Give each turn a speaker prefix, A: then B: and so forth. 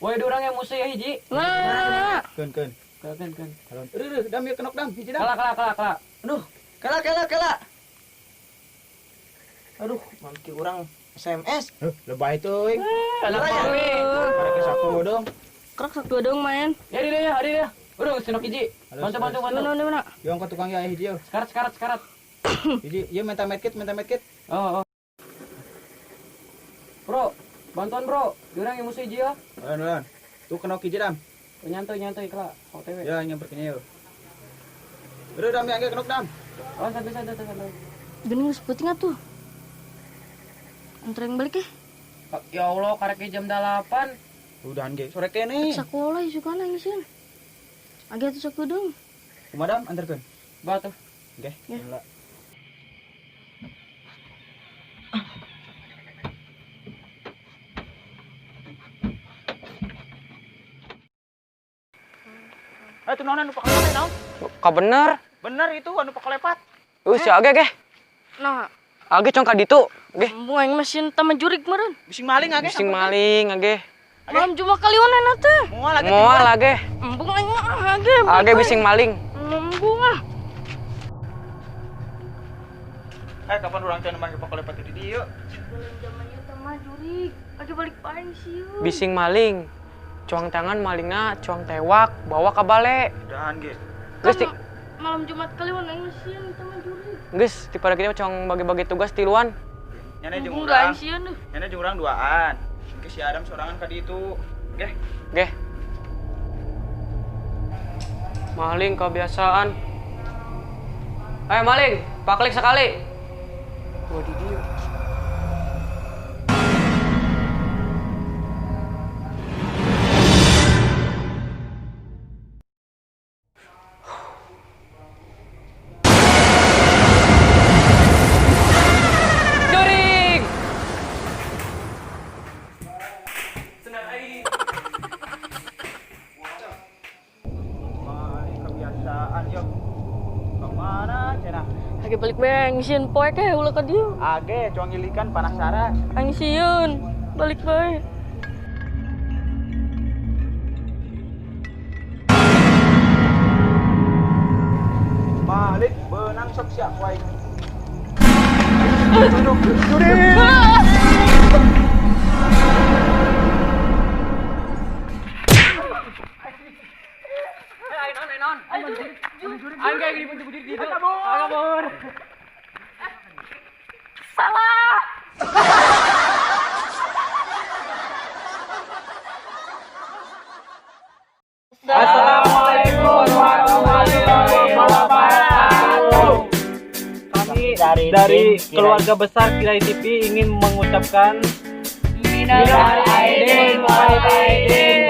A: Woi, urang yang musuh ya hiji.
B: Mana?
C: Keun keun.
A: Keun keun.
C: Kalon. Reuh, dam ieu kenok dam, hiji dam.
A: Kala kala kala kala.
D: Aduh, kala kala kala. Aduh, mangki urang SMS.
C: Heuh, lebay teuing.
A: Anak maling.
C: Karek saku dong.
B: Kerak saku dong main.
A: Ya di ya, di ya. Udah senok hiji. Bantu bantu bantu.
B: Mana mana mana.
C: Yo ka tukang ya hiji yo.
A: Sekarat sekarat sekarat.
C: Hiji, ieu minta medkit, minta medkit.
A: Oh, oh. Bro, bantuan bro. Diurang yang musuh hiji ya.
C: Ulun ulun. Tuh kenok hiji dam.
A: Nyantai nyantai kala. OTW.
C: Ya nyamperkeun yo. Udah dam ya kenok dam.
A: Oh, santai santai santai.
B: Gini geus peuting atuh. Antar yang balik ya.
A: Ya Allah, karek jam 8.
C: Udahan ge, sore kene.
B: Sekolah isukana ngisian. Age atuh sakedeung.
C: Kumaha dam anterkeun?
A: Batu.
C: Oke.
B: Ya.
C: Eh, itu naon anu pakolepat naon?
A: Ka bener.
C: Bener itu anu pakolepat.
A: Si age ge.
B: Nah,
A: Age cong ka ditu. Ge.
B: embung aing mah sieun tama jurig meureun.
C: Bising maling age.
A: Bising maling age.
B: Malam Jumat kaliwon teh.
C: Moal age.
A: Moal age.
B: Embung aing mah age.
A: Age bising maling.
B: Embung ah.
C: Eh, kapan urang teh nemang pakolepat di dieu?
B: Belum zaman ieu teh mah jurig. Age balik paing sieun.
A: Bising maling. Cuang tangan malingna, cuang tewak, bawa ka bale.
C: Udahan ge.
A: Geus ti
B: Malam Jumat kaliwon aing mah sieun teh mah jurig.
A: geus ti pada kitu cuang bagi-bagi tugas tiluan.
C: Nyana jeung
B: Embung
C: urang.
B: aing sieun deh.
C: Nyana jeung urang duaan. Engke si Adam sorangan ka ditu. Oke.
A: Ge. Maling kebiasaan. Eh maling, paklik sekali. Wah, di dia. Jurig!
C: Maling kebiasaan yo. Kemana cenah?
B: Age balik bae aing sieun poek eh ulah ka dieu.
C: Age cuang ilikan penasaran.
B: Aing sieun balik bae.
C: Malik benang sok siap wae.
A: Aing kayak gini bentuk berdiri gitu. Kabur.
B: Salah.
A: Assalamualaikum warahmatullahi wabarakatuh.
E: Kami dari keluarga besar Kirai TV ingin mengucapkan
A: Minal aidin wal faizin.